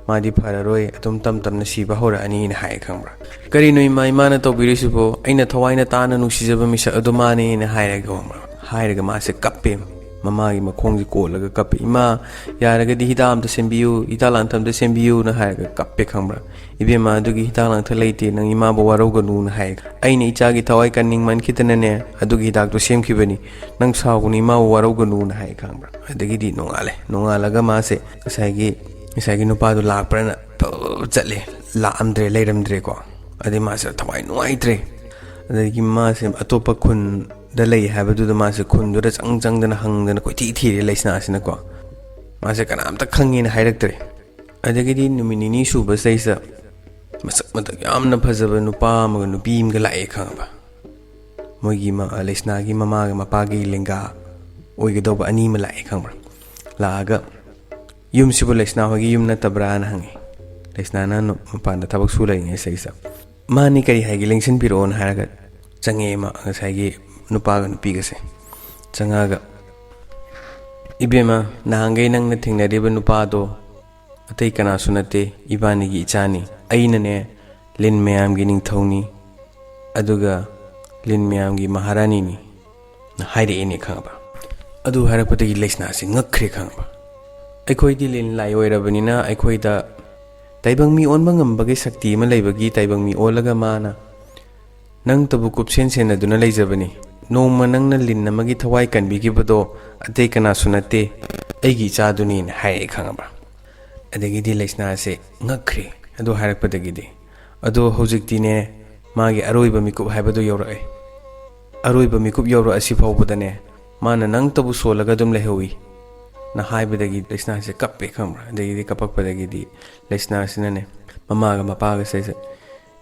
"ꯃꯥꯗꯤ ꯐꯔꯔꯣꯏ, ꯑꯗꯨꯝ ꯇꯝ ꯇꯝꯅ ꯁꯤꯕ ꯍꯧꯔꯛꯑꯅꯤꯅ" ꯍꯥꯏꯌꯦ ꯈꯪꯕ꯭ꯔꯥ꯫ "ꯀꯔꯤꯅꯣ ꯏꯃꯥ, ꯏꯃꯥꯅ ꯇꯧꯕꯤꯔꯤꯁꯤꯕꯣ? ꯑꯩꯅ ꯊꯋꯥꯏꯅ ꯇꯥꯅ ꯅꯨꯡꯁꯤꯖꯕ ꯃꯤꯁꯛ ꯑꯗꯨ ꯃꯥꯅꯦꯅ" ꯍꯥꯏꯔꯒ ꯈꯪꯕ꯭ꯔꯥ, ꯍꯥꯏꯔꯒ ꯃꯥꯁꯦ ꯀꯞꯄꯦ꯫ ꯃꯃꯥꯒꯤ ꯃꯈꯣꯡꯁꯦ ꯀꯣꯜꯂꯒ ꯀꯞꯄꯦ꯫ "ꯏꯃꯥ, ꯌꯥꯔꯒꯗꯤ ꯍꯤꯗꯥꯛ ꯑꯝꯇ ꯁꯦꯝꯕꯤꯌꯨ, ꯍꯤꯗꯥꯛ ꯂꯥꯡꯊꯛ ꯑꯝꯇ ꯁꯦꯝꯕꯤꯌꯨꯅ" ꯍꯥꯏꯔꯒ ꯀꯞꯄꯦ ꯈꯪꯕ꯭ꯔꯥ꯫ "ꯏꯕꯦꯝꯃ, ꯑꯗꯨꯒꯤ ꯍꯤꯗꯥꯛ ꯂꯥꯡꯊꯛ ꯂꯩꯇꯦ, ꯅꯪ ꯏꯃꯥꯕꯨ ꯋꯥꯔꯧꯒꯅꯨꯅ" ꯍꯥꯏ꯫ "ꯑꯩꯅ ꯏꯆꯥꯒꯤ ꯊꯋꯥꯏ ꯀꯟꯅꯤꯡꯃꯟꯈꯤꯗꯅꯅꯦ ꯑꯗꯨꯒꯤ ꯍꯤꯗꯥꯛꯇꯣ ꯁꯦꯝꯈꯤꯕꯅꯤ, ꯅꯪ ꯁꯥꯎꯒꯅꯨ, ꯏꯃꯥꯕꯨ ꯋꯥꯔꯧꯒꯅꯨꯅ" ꯍꯥꯏ ꯈꯪꯕ꯭ꯔꯥ꯫ ꯑꯗꯒꯤꯗꯤ ꯅꯣꯡꯉꯥꯜꯂꯦ꯫ ꯅꯣꯡꯉꯥꯜꯂꯒ ꯃꯥꯁꯦ ꯉꯁꯥꯏꯒꯤ, ꯉꯁꯥꯏꯒꯤ ꯅꯨꯄꯥꯗꯣ ꯂꯥꯛꯄ꯭ꯔꯅ ꯐꯠ ꯆꯠꯂꯦ꯫ ꯂꯥꯛꯑꯝꯗ꯭ꯔꯦ, ꯂꯩꯔꯝꯗ꯭ꯔꯦꯀꯣ꯫ ꯑꯗꯩ ꯃꯥꯁꯦ ꯊꯋꯥꯏ ꯅꯨꯡꯉꯥꯏꯇ꯭ꯔꯦ꯫ ꯑꯗꯒꯤ ꯃꯥꯁꯦ ꯑꯇꯣꯞꯄ ꯈꯨꯟꯗ ꯂꯩ ꯍꯥꯏꯕꯗꯨꯗ ꯃꯥꯁꯦ ꯈꯨꯟꯗꯨꯗ ꯆꯪ ꯆꯪꯗꯅ ꯍꯪꯗꯅ ꯀꯣꯏꯊꯤ ꯊꯤꯔꯦ ꯂꯩꯁꯅꯥꯁꯤꯅꯀꯣ꯫ ꯃꯥꯁꯦ ꯀꯅꯥꯝꯇ ꯈꯪꯉꯦꯅ ꯍꯥꯏꯔꯛꯇ꯭ꯔꯦ꯫ ꯑꯗꯒꯤꯗꯤ ꯅꯨꯃꯤꯠ ꯅꯤꯅꯤ ꯁꯨꯕꯁꯤꯗꯩꯁꯤꯗ ꯃꯁꯛ ꯃꯇꯧ ꯌꯥꯝꯅ ꯐꯖꯕ ꯅꯨꯄꯥ ꯑꯃꯒ ꯅꯨꯄꯤ ꯑꯃꯒ ꯂꯥꯛꯑꯦ ꯈꯪꯉꯕ꯫ ꯃꯣꯏꯒꯤ ꯃ-, ꯂꯩꯁꯅꯥꯒꯤ ꯃꯃꯥꯒ ꯃꯄꯥꯒꯤ ꯂꯦꯡꯒꯥ ꯑꯣꯏꯒꯗꯧꯕ ꯑꯅꯤ ꯑꯃ ꯂꯥꯛꯑꯦ ꯈꯪꯕ꯭ꯔꯥ꯫ ꯂꯥꯛꯑꯒ, "ꯌꯨꯝꯁꯤꯕꯨ ꯂꯩꯁꯅꯥ ꯍꯣꯏꯒꯤ ꯌꯨꯝ ꯅꯠꯇꯕ꯭ꯔꯥꯅ?" ꯍꯪꯉꯤ꯫ ꯂꯩꯁꯅꯥꯅ ꯅꯨ-, ꯃꯄꯥꯟꯗ ꯊꯕꯛ ꯁꯨ ꯂꯩꯔꯤꯉꯩ ꯁꯤꯗꯩꯁꯤꯗ, "ꯃꯥꯅꯤ, ꯀꯔꯤ ꯍꯥꯏꯒꯦ, ꯂꯦꯡꯁꯤꯟꯕꯤꯔꯛꯑꯣꯅ" ꯍꯥꯏꯔꯒ ꯆꯪꯉꯛꯑꯦ ꯃꯥ, ꯉꯁꯥꯏꯒꯤ ꯅꯨꯄꯥꯒ ꯅꯨꯄꯤꯒꯁꯦ꯫ ꯆꯪꯉꯛꯑꯒ, "ꯏꯕꯦꯝꯃ, ꯅꯍꯥꯟꯈꯩ ꯅꯪꯅ ꯊꯦꯡꯅꯔꯤꯕ ꯅꯨꯄꯥꯗꯣ ꯑꯇꯩ ꯀꯅꯥꯁꯨ ꯅꯠꯇꯦ, ꯏꯕꯥꯅꯤꯒꯤ ꯏꯆꯥꯅꯤ꯫ ꯑꯩꯅꯅꯦ ꯂꯤꯟ ꯃꯌꯥꯝꯒꯤ ꯅꯤꯡꯊꯧꯅꯤ, ꯑꯗꯨꯒ ꯂꯤꯟ ꯃꯌꯥꯝꯒꯤ ꯃꯍꯥꯔꯥꯅꯤꯅꯤ"ꯅ ꯍꯥꯏꯔꯛꯑꯦꯅꯦ ꯈꯪꯉꯕ꯫ ꯑꯗꯨ ꯍꯥꯏꯔꯛꯄꯗꯒꯤ ꯂꯩꯁꯅꯥꯁꯦ ꯉꯛꯈ꯭ꯔꯦ ꯈꯪꯉꯕ꯫ "ꯑꯩꯈꯣꯏꯗꯤ ꯂꯤꯟ ꯂꯥꯏ ꯑꯣꯏꯔꯕꯅꯤꯅ ꯑꯩꯈꯣꯏꯗ ꯇꯥꯏꯕꯪ ꯃꯤ ꯑꯣꯟꯕ ꯉꯝꯕꯒꯤ ꯁꯛꯇꯤ ꯑꯃ ꯂꯩꯕꯒꯤ ꯇꯥꯏꯕꯪ ꯃꯤ ꯑꯣꯜꯂꯒ ꯃꯥꯅ ꯅꯪꯇꯕꯨ ꯀꯨꯞꯁꯦꯟ ꯁꯦꯟꯅꯗꯨꯅ ꯂꯩꯖꯕꯅꯤ꯫ ꯅꯣꯡꯃ ꯅꯪꯅ ꯂꯤꯟ ꯑꯃꯒꯤ ꯊꯋꯥꯏ ꯀꯟꯕꯤꯈꯤꯕꯗꯣ ꯑꯇꯩ ꯀꯅꯥꯁꯨ ꯅꯠꯇꯦ, ꯑꯩꯒꯤ ꯏꯆꯥꯗꯨꯅꯤꯅ" ꯍꯥꯏꯔꯛꯑꯦ ꯈꯪꯉꯕ꯭ꯔꯥ꯫ ꯑꯗꯒꯤꯗꯤ ꯂꯩꯁꯅꯥꯁꯦ ꯉꯛꯈ꯭ꯔꯦ ꯑꯗꯨ ꯍꯥꯏꯔꯛꯄꯗꯒꯤꯗꯤ꯫ ꯑꯗꯣ ꯍꯧꯖꯤꯛꯇꯤꯅꯦ, ꯃꯥꯒꯤ ꯑꯔꯣꯏꯕ ꯃꯤꯀꯨꯞ ꯍꯥꯏꯕꯗꯨ ꯌꯧꯔꯛꯑꯦ꯫ ꯑꯔꯣꯏꯕ ꯃꯤꯀꯨꯞ ꯌꯧꯔꯛꯑꯁꯤ ꯐꯥꯎꯕꯗꯅꯦ, ꯃꯥꯅ ꯅꯪꯇꯕꯨ ꯁꯣꯜꯂꯒ ꯑꯗꯨꯝ ꯂꯩꯍꯧꯏ ꯅ ꯍꯥꯏꯕꯗꯒꯤ ꯂꯩꯁꯅꯥꯁꯦ ꯀꯞꯄꯦ ꯈꯪꯕ꯭ꯔꯥ꯫ ꯑꯗꯒꯤꯗꯤ ꯀꯞꯄꯛꯄꯗꯒꯤꯗꯤ ꯂꯩꯁꯅꯥꯁꯤꯅꯅꯦ ꯃꯃꯥꯒ ꯃꯄꯥꯒꯁꯦ,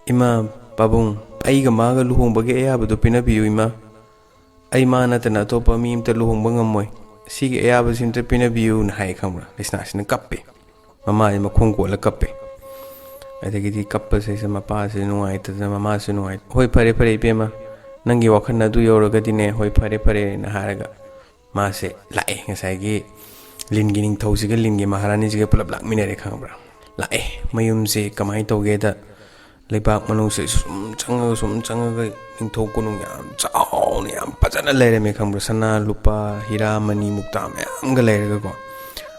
"ꯏꯃꯥ, ꯄꯥꯕꯨꯡ, ꯑꯩꯒ ꯃꯥꯒ ꯂꯨꯍꯣꯡꯕꯒꯤ ꯑꯌꯥꯕꯗꯨ ꯄꯤꯅꯕꯤꯌꯨ ꯏꯃꯥ꯫ ꯑꯩ ꯃꯥ ꯅꯠꯇꯅ ꯑꯇꯣꯞꯄ ꯃꯤ ꯑꯝꯇ ꯂꯨꯍꯣꯡꯕ ꯉꯝꯃꯣꯏ꯫ ꯁꯤꯒꯤ ꯑꯌꯥꯕꯁꯤ ꯑꯝꯇ ꯄꯤꯅꯕꯤꯌꯨꯅ" ꯍꯥꯏ ꯈꯪꯕ꯭ꯔꯥ꯫ ꯂꯩꯁꯅꯥꯁꯤꯅ ꯀꯞꯄꯦ꯫ ꯃꯃꯥꯁꯦ ꯃꯈꯣꯡ ꯀꯣꯜꯂ ꯀꯞꯄꯦ꯫ ꯑꯗꯒꯤꯗꯤ ꯀꯞꯄꯁꯤꯗ ꯃꯄꯥꯁꯦ ꯅꯨꯡꯉꯥꯏꯇꯗꯅ ꯃꯃꯥꯁꯨ ꯅꯨꯡꯉꯥꯏ-, "ꯍꯣꯏ, ꯐꯔꯦ, ꯐꯔꯦ ꯏꯕꯦꯝꯃ, ꯅꯪꯒꯤ ꯋꯥꯈꯜ ꯑꯗꯨ ꯌꯧꯔꯒꯗꯤꯅꯦ, ꯍꯣꯏ, ꯐꯔꯦ ꯐꯔꯦꯅ ꯍꯥꯏꯔꯒ ꯃꯥꯁꯦ ꯂꯥꯛꯑꯦ꯫ ꯉꯁꯥꯏꯒꯤ ꯂꯤꯟꯒꯤ ꯅꯤꯡꯊꯧꯁꯤꯒ ꯂꯤꯟꯒꯤ ꯃꯍꯥꯔꯥꯅꯤꯁꯤꯒ ꯄꯨꯂꯞ ꯂꯥꯛꯃꯤꯟꯅꯔꯦ, ꯈꯪꯕ꯭ꯔꯥ? ꯂꯥꯛꯑꯦ꯫ ꯃꯌꯨꯝꯁꯦ ꯀꯃꯥꯏꯅ ꯇꯧꯒꯦꯗ, ꯂꯩꯕꯥꯛ ꯃꯅꯨꯡꯁꯦ ꯁꯨꯝ ꯆꯪꯉꯒ, ꯁꯨꯝ ꯆꯪꯉꯒ, ꯅꯤꯡꯊꯧ ꯀꯣꯅꯨꯡ ꯌꯥꯝ ꯆꯥꯎꯅ, ꯌꯥꯝ ꯐꯖꯅ ꯂꯩꯔꯝꯃꯦ, ꯈꯪꯕ꯭ꯔꯥ? ꯁꯅꯥ, ꯂꯨꯄꯥ, ꯍꯤꯔꯥ, ꯃꯅꯤ, ꯃꯨꯛꯇꯥ ꯃꯌꯥꯝꯒ ꯂꯩꯔꯒꯀꯣ꯫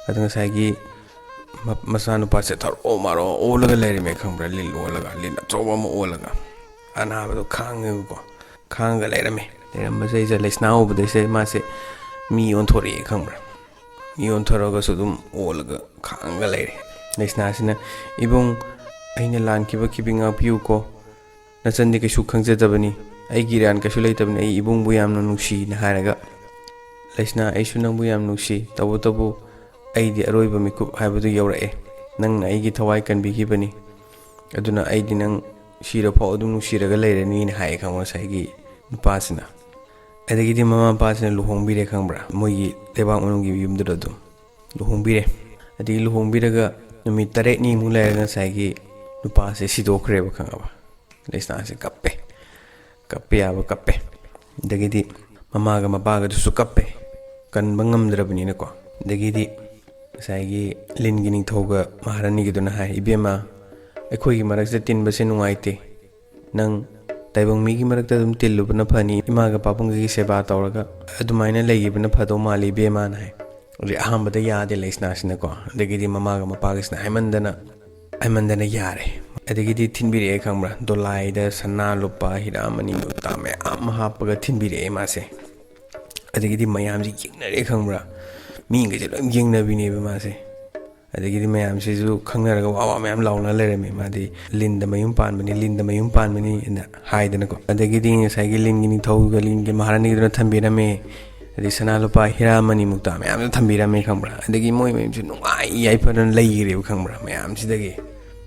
ꯑꯗ ꯉꯁꯥꯏꯒꯤ ꯃ-, ꯃꯆꯥꯅꯨꯄꯥꯁꯦ ꯊꯔꯣ ꯃꯥꯔꯣ ꯑꯣꯜꯂꯒ ꯂꯩꯔꯝꯃꯦ, ꯈꯪꯕ꯭ꯔꯥ? ꯂꯤꯟ ꯑꯣꯜꯂꯒ, ꯂꯤꯟ ꯑꯆꯧꯕ ꯑꯃ ꯑꯣꯜꯂꯒ꯫ ꯑꯅꯥꯕꯗꯣ ꯈꯥꯡꯉꯦꯕꯀꯣ꯫ ꯈꯥꯡꯉꯒ ꯂꯩꯔꯝꯃꯦ꯫ ꯂꯩꯔꯝꯕꯁꯤꯗꯩꯁꯤꯗ ꯂꯩꯁꯅꯥ ꯎꯕꯗꯩꯁꯦ ꯃꯥꯁꯦ ꯃꯤ ꯑꯣꯟꯊꯣꯔꯛꯑꯦ, ꯈꯪꯕ꯭ꯔꯥ? ꯃꯤ ꯑꯣꯟꯊꯣꯔꯛꯑꯒꯁꯨ ꯑꯗꯨꯝ ꯑꯣꯜꯂꯒ ꯈꯥꯡꯉꯒ ꯂꯩꯔꯦ꯫ ꯂꯩꯁꯅꯥꯁꯤꯅ, "ꯏꯕꯨꯡ, ꯑꯩꯅ ꯂꯥꯟꯈꯤꯕ ꯈꯤꯕꯤ ꯉꯥꯛꯄꯤꯌꯨꯀꯣ꯫ ꯅꯆꯟꯗꯤ ꯀꯩꯁꯨ ꯈꯪꯖꯗꯕꯅꯤ꯫ ꯑꯩꯒꯤ ꯏꯔꯥꯟ ꯀꯩꯁꯨ ꯂꯩꯇꯕꯅꯤ꯫ ꯑꯩ ꯏꯕꯨꯡꯕꯨ ꯌꯥꯝꯅ ꯅꯨꯡꯁꯤꯅ" ꯍꯥꯏꯔꯒ, "ꯂꯩꯁꯅꯥ, ꯑꯩꯁꯨ ꯅꯪꯕꯨ ꯌꯥꯝ ꯅꯨꯡꯁꯤ꯫ ꯇꯧꯕꯇꯕꯨ ꯑꯩꯗꯤ ꯑꯔꯣꯏꯕ ꯃꯤꯀꯨꯞ ꯍꯥꯏꯕꯗꯨ ꯌꯧꯔꯛꯑꯦ꯫ ꯅꯪꯅ ꯑꯩꯒꯤ ꯊꯋꯥꯏ ꯀꯟꯕꯤꯈꯤꯕꯅꯤ꯫ ꯑꯗꯨꯅ ꯑꯩꯗꯤ ꯅꯪ ꯁꯤꯔꯐꯥꯎ ꯑꯗꯨꯝ ꯅꯨꯡꯁꯤꯔꯒ ꯂꯩꯔꯅꯤꯅ" ꯍꯥꯏꯌꯦ, ꯈꯪꯕ꯭ꯔꯥ? ꯉꯁꯥꯏꯒꯤ ꯅꯨꯄꯥꯁꯤꯅ꯫ ꯑꯗꯒꯤꯗꯤ ꯃꯃꯥ ꯃꯄꯥꯁꯤꯅ ꯂꯨꯍꯣꯡꯕꯤꯔꯦ, ꯈꯪꯕ꯭ꯔꯥ? ꯃꯣꯏꯒꯤ ꯂꯩꯕꯥꯛ ꯃꯅꯨꯡꯒꯤ ꯌꯨꯝꯗꯨꯗ ꯑꯗꯨꯝ ꯂꯨꯍꯣꯡꯕꯤꯔꯦ꯫ ꯑꯗꯒꯤ ꯂꯨꯍꯣꯡꯕꯤꯔꯒ ꯅꯨꯃꯤꯠ ꯇꯔꯦꯠꯅꯤꯃꯨꯛ ꯂꯩꯔꯒ ꯉꯁꯥꯏꯒꯤ ꯅꯨꯄꯥꯁꯦ ꯁꯤꯗꯣꯛꯈ꯭ꯔꯦꯕ, ꯈꯪꯉꯕ? ꯂꯩꯁꯅꯥꯁꯦ ꯀꯞꯄꯦ꯫ ꯀꯞꯄ ꯌꯥꯕ ꯀꯞꯄꯦ꯫ ꯑꯗꯒꯤꯗꯤ ꯃꯃꯥꯒ ꯃꯄꯥꯒꯗꯨꯁꯨ ꯀꯞꯄꯦ, ꯀꯟꯕ ꯉꯝꯗ꯭ꯔꯕꯅꯤꯅꯀꯣ꯫ ꯑꯗꯒꯤꯗꯤ ꯉꯁꯥꯏꯒꯤ ꯂꯤꯟꯒꯤ ꯅꯤꯡꯊꯧꯒ ꯃꯍꯥꯔꯥꯅꯤꯒꯤꯗꯨꯅ ꯍꯥꯏ, "ꯏꯕꯦꯝꯃ, ꯑꯩꯈꯣꯏꯒꯤ ꯃꯔꯛꯇ ꯇꯤꯟꯕꯁꯦ ꯅꯨꯡꯉꯥꯏꯇꯦ꯫ ꯅꯪ ꯇꯥꯏꯕꯪ ꯃꯤꯒꯤ ꯃꯔꯛꯇ ꯑꯗꯨꯝ ꯇꯤꯜꯂꯨꯕꯅ ꯐꯅꯤ, ꯏꯃꯥꯒ ꯄꯥꯕꯨꯡꯒꯒꯤ ꯁꯦꯕꯥ ꯇꯧꯔꯒ ꯑꯗꯨꯃꯥꯏꯅ ꯂꯩꯈꯤꯕꯅ ꯐꯗꯧ ꯃꯥꯜꯂꯤ, ꯏꯕꯦꯝꯃꯅ" ꯍꯥꯏ꯫ ꯑꯗꯩ ꯑꯍꯥꯟꯕꯗ ꯌꯥꯗꯦ ꯂꯩꯁꯅꯥꯁꯤꯅꯀꯣ꯫ ꯑꯗꯒꯤꯗꯤ ꯃꯃꯥꯒ ꯃꯄꯥꯒꯁꯤꯅ ꯍꯥꯏꯃꯟꯗꯅ, ꯍꯥꯏꯃꯟꯗꯅ ꯌꯥꯔꯦ꯫ ꯑꯗꯒꯤꯗꯤ ꯊꯤꯟꯕꯤꯔꯛꯑꯦ, ꯈꯪꯕ꯭ꯔꯥ? ꯗꯣꯂꯥꯏꯗ ꯁꯅꯥ, ꯂꯨꯄꯥ, ꯍꯤꯔꯥ, ꯃꯅꯤ, ꯃꯨꯛꯇꯥ ꯃꯌꯥꯝ ꯑꯃ ꯍꯥꯞꯄꯒ ꯊꯤꯟꯕꯤꯔꯛꯑꯦ ꯃꯥꯁꯦ꯫ ꯑꯗꯒꯤꯗꯤ ꯃꯌꯥꯝꯁꯤ ꯌꯦꯡꯅꯔꯦ, ꯈꯪꯕ꯭ꯔꯥ? ꯃꯤꯈꯩꯁꯦ ꯂꯣꯏ ꯌꯦꯡꯅꯕꯤꯅꯦꯕ ꯃꯥꯁꯦ꯫ ꯑꯗꯒꯤꯗꯤ ꯃꯌꯥꯝꯁꯤꯁꯨ ꯈꯪꯅꯔꯒ ꯋꯥ ꯋꯥ ꯃꯌꯥꯝ ꯂꯥꯎꯅ ꯂꯩꯔꯝꯃꯦ꯫ ꯃꯥꯗꯤ "ꯂꯤꯟꯗ ꯃꯌꯨꯝ ꯄꯥꯟꯕꯅꯤ, ꯂꯤꯟꯗ ꯃꯌꯨꯝ ꯄꯥꯟꯕꯅꯤ" ꯍꯥꯏꯅ ꯍꯥꯏꯗꯅꯀꯣ꯫ ꯑꯗꯒꯤꯗꯤ ꯉꯁꯥꯏꯒꯤ ꯂꯤꯟꯒꯤ ꯅꯤꯡꯊꯧꯒ ꯂꯤꯟꯒꯤ ꯃꯍꯥꯔꯥꯅꯤꯒꯤꯗꯨꯅ ꯊꯝꯕꯤꯔꯝꯃꯦ꯫ ꯑꯗꯩ ꯁꯅꯥ, ꯂꯨꯄꯥ, ꯍꯤꯔꯥ, ꯃꯅꯤ, ꯃꯨꯛꯇꯥ ꯃꯌꯥꯝꯗꯣ ꯊꯝꯕꯤꯔꯝꯃꯦ, ꯈꯪꯕ꯭ꯔꯥ? ꯑꯗꯒꯤ ꯃꯣꯏ ꯃꯌꯨꯝꯁꯨ ꯅꯨꯡꯉꯥꯏ ꯌꯥꯏꯐꯅ ꯂꯩꯈ꯭ꯔꯦꯕ, ꯈꯪꯕ꯭ꯔꯥ? ꯃꯌꯥꯝꯁꯤꯗꯒꯤ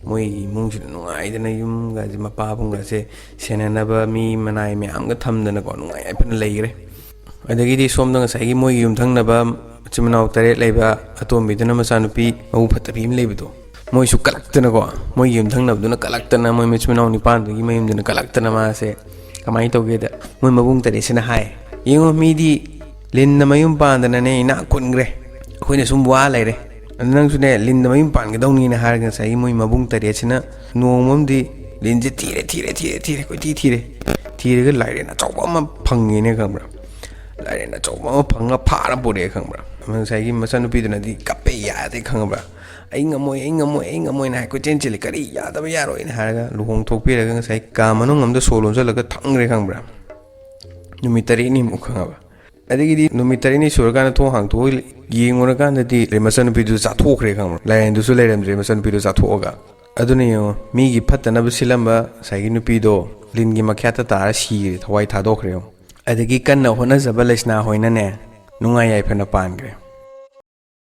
ꯃꯣꯏꯒꯤ ꯏꯃꯨꯡꯁꯤꯗ ꯅꯨꯡꯉꯥꯏꯗꯅ ꯌꯨꯝꯒꯁꯦ, ꯃꯄꯥꯕꯨꯡꯒꯁꯦ ꯁꯦꯟꯅꯅꯕ ꯃꯤ ꯃꯅꯥꯏ ꯃꯌꯥꯝꯒ ꯊꯝꯗꯅꯀꯣ, ꯅꯨꯡꯉꯥꯏ ꯌꯥꯏꯐꯅ ꯂꯩꯈ꯭ꯔꯦ꯫ ꯑꯗꯒꯤꯗꯤ ꯁꯣꯝꯗ ꯉꯁꯥꯏꯒꯤ ꯃꯣꯏꯒꯤ ꯌꯨꯝꯊꯪꯅꯕ ꯃꯆꯤꯟ ꯃꯅꯥꯎ ꯇꯔꯦꯠ ꯂꯩꯕ ꯑꯇꯣꯝꯕꯤꯗꯨꯅ ꯃꯆꯥꯅꯨꯄꯤ ꯃꯕꯨꯛ ꯐꯠꯇꯕꯤ ꯑꯃ ꯂꯩꯕꯗꯣ, ꯃꯣꯏꯁꯨ ꯀꯂꯛꯇꯅꯀꯣ, ꯃꯣꯏꯒꯤ ꯌꯨꯝꯊꯪꯅꯕꯗꯨꯅ ꯀꯂꯛꯇꯅ, ꯃꯣꯏ ꯃꯆꯤꯟ ꯃꯅꯥꯎ ꯅꯤꯄꯥꯟꯗꯨꯒꯤ ꯃꯌꯨꯝꯗꯨꯅ ꯀꯂꯛꯇꯅ ꯃꯥꯁꯦ ꯀꯃꯥꯏꯅ ꯇꯧꯒꯦꯗ, ꯃꯣꯏ ꯃꯕꯨꯡ ꯇꯔꯦꯠꯁꯤꯅ ꯍꯥꯏ, "ꯌꯦꯡꯉꯣ, ꯃꯤꯗꯤ ꯂꯤꯟꯅ ꯃꯌꯨꯝ ꯄꯥꯟꯗꯅꯅꯦ ꯏꯅꯥꯛ ꯈꯨꯟꯈ꯭ꯔꯦ, ꯑꯩꯈꯣꯏꯅ ꯁꯨꯝ ꯋꯥ ꯂꯩꯔꯦ, ꯑꯗꯨ ꯅꯪꯁꯨꯅꯦ ꯂꯤꯟꯅ ꯃꯌꯨꯝ ꯄꯥꯟꯒꯗꯧꯅꯤꯅ" ꯍꯥꯏꯔꯒ ꯉꯁꯥꯏꯒꯤ ꯃꯣꯏ ꯃꯕꯨꯡ ꯇꯔꯦꯠꯁꯤꯅ ꯅꯣꯡꯃ ꯑꯃꯗꯤ ꯂꯤꯟꯁꯦ ꯊꯤꯔꯦ, ꯊꯤꯔꯦ, ꯊꯤꯔꯦ, ꯊꯤꯔꯦ, ꯀꯣꯏꯊꯤ ꯊꯤꯔꯦ, ꯊꯤꯔꯒ ꯂꯥꯏꯔꯦꯟ ꯑꯆꯧꯕ ꯑꯃ ꯐꯪꯉꯦꯅꯦ, ꯈꯪꯕ꯭ꯔꯥ? ꯂꯥꯏꯔꯦꯟ ꯑꯆꯧꯕ ꯑꯃ ꯐꯪꯉ ꯐꯥꯔ ꯄꯨꯔꯛꯑꯦ, ꯈꯪꯕ꯭ꯔꯥ? ꯉꯁꯥꯏꯒꯤ ꯃꯆꯥꯅꯨꯄꯤꯗꯨꯅꯗꯤ ꯀꯞꯄꯦ, ꯌꯥꯗꯦ, ꯈꯪꯉꯕ꯭ꯔꯥ? "ꯑꯩ ꯉꯝꯃꯣꯏ, ꯑꯩ ꯉꯝꯃꯣꯏ, ꯑꯩ ꯉꯝꯃꯣꯏꯅ" ꯍꯥꯏ ꯀꯣꯏꯆꯦꯟ ꯆꯦꯜꯂꯤ꯫ "ꯀꯔꯤ ꯌꯥꯗꯕ, ꯌꯥꯔꯣꯏꯅ" ꯍꯥꯏꯔꯒ ꯂꯨꯍꯣꯡ ꯊꯣꯛꯄꯤꯔꯒ ꯉꯁꯥꯏ ꯀꯥ ꯃꯅꯨꯡ ꯑꯃꯗ ꯁꯣ ꯂꯣꯟꯁꯤꯜꯂꯒ ꯊꯝꯈ꯭ꯔꯦ, ꯈꯪꯕ꯭ꯔꯥ? ꯅꯨꯃꯤꯠ ꯇꯔꯦꯠꯅꯤꯃꯨꯛ, ꯈꯪꯉꯕ? ꯑꯗꯒꯤꯗꯤ ꯅꯨꯃꯤꯠ ꯇꯔꯦꯠꯅꯤ ꯁꯨꯔꯀꯥꯟꯗ ꯊꯣꯡ ꯍꯥꯡꯇꯣꯛꯑ ꯌꯦꯡꯉꯨꯔꯀꯥꯟꯗꯗꯤ ꯃꯆꯥꯅꯨꯄꯤꯗꯨ ꯆꯥꯊꯣꯛꯈ꯭ꯔꯦ, ꯈꯪꯕ꯭ꯔꯥ? ꯂꯥꯏꯔꯦꯟꯗꯨꯁꯨ ꯂꯩꯔꯝꯗ꯭ꯔꯦ, ꯃꯆꯥꯅꯨꯄꯤꯗꯨ ꯆꯥꯊꯣꯛꯑꯒ꯫ ꯑꯗꯨꯅ ꯌꯦꯡꯉꯣ, ꯃꯤꯒꯤ ꯐꯠꯇꯅꯕ ꯁꯤꯜꯂꯝꯕ ꯉꯁꯥꯏꯒꯤ ꯅꯨꯄꯤꯗꯣ ꯂꯤꯟꯒꯤ ꯃꯈ꯭ꯌꯥꯠꯇ ꯇꯥꯔ ꯁꯤꯈ꯭ꯔꯦ, ꯊꯋꯥꯏ ꯊꯥꯗꯣꯛꯈ꯭ꯔꯦ, ꯌꯦꯡꯉꯣ꯫ ꯑꯗꯒꯤ ꯀꯟꯅ ꯍꯣꯠꯅꯖꯕ ꯂꯩꯁꯅꯥ ꯍꯣꯏꯅꯅꯦ, ꯅꯨꯡꯉꯥꯏ ꯌꯥꯏꯐꯅ ꯄꯥꯟꯈ꯭ꯔꯦ꯫